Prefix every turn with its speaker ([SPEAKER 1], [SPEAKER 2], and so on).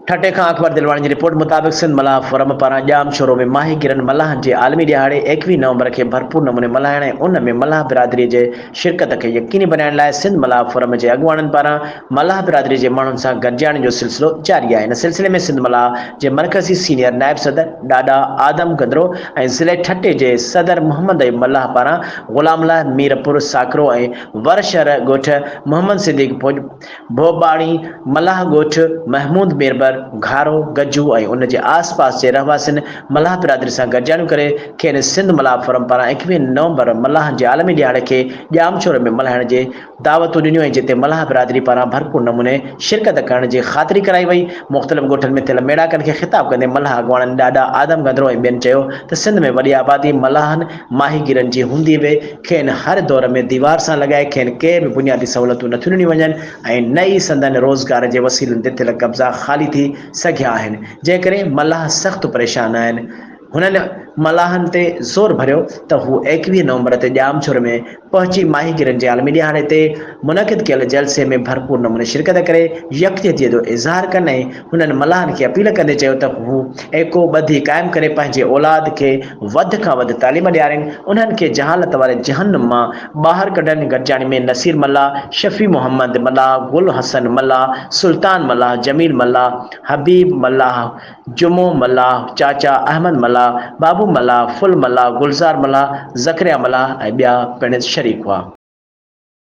[SPEAKER 1] ٺٽي کان اڪبر دلواڻي جي رپورٽ مطابق سنڌ ملاح فورم پاران ڄام شورو ۾ ماهيگيرن ملاحن جي عالمي ڏهاڙي 21 نومبر کي ڀرپور نموني ملهائڻ ۽ ان ۾ ملاح برادري جي شرڪت کي يقيني بنائڻ لاء سنڌ ملاح فورم جي اڳواڻن پاران ملاح برادري جي ماڻهن سان گڏجاڻين جو سلسلو جاري آهي ان سلسلي ۾ سنڌ ملاح جي مرڪزي سينيئر نائب صدر ڏاڏا آدم گندرو ۽ ضلعي ٺٽي جي صدر محمد ايوب ملاح پاران غلام الله ميرپور ساڪرو ۽ ور شهر ڳوٺ محمد صديق ڀوڄ ڀوٻاڻي، ملاح ڳوٺ، محمود ميربر، گهارو، گجو ۽ ان جي آس پاس جي رهواسين ملاح برادري سان گڏجاڻيون ڪري کين سنڌ ملاح فورم پاران 21 نومبر ملاحن جي عالمي ڏهاڙي کي ڄامشوري ۾ ملهائڻ جي دعوتون ڏنيون ۽ جتي ملاح برادري پاران ڀرپور نموني شرڪت ڪرڻ جي خاطري ڪرائي وئي. مختلف ڳوٺن ۾ ٿيل ميڙاڪن کي خطاب ڪندي ملاح اڳواڻن ڏاڏا آدم گندرو ۽ ٻين چيو ته سنڌ ۾ وڏي آبادي ملاحن ماهيگيرن جي هوندي به کين هر دور ۾ ديوار سان لڳائي کين ڪي به بنيادي سهولتون نٿيون ڏنيون وڃن ۽ نه ئي سندن روزگار جي وسيلن تي ٿيل قبضا خالي ٿي سگهيا آهن جنهن ڪري ملاح سخت پريشان آهن. هنن ملاحن تي زور ڀريو ته هو 21 نومبر تي ڄامشوري ۾ پهچي ماهيگيرن جي عالمي ڏهاڙي تي منعقد ڪيل جلسي ۾ ڀرپور نموني شرڪت ڪري يڪجهتي جو اظهار ڪن ۽ هنن ملاحن کي اپيل ڪندي چيو ته هو ايڪو ٻڌي قائم ڪري پنهنجي اولاد کي وڌ کان وڌ تعليم ڏيارين انهن کي جهالت واري جهنم مان ٻاهر ڪڍن گڏجاڻي ۾ نصير ملاح، شفيع محمد ملاح، گل حسن ملاح، سلطان ملاح، جميل ملاح، حبيب ملاح، جمعو ملاح، چاچا احمد ملاح، بابو ملاح، ڦل ملاح، گلزار ملاح، زڪريا ملاح ۽ ٻيا پڻ شريڪ هئا.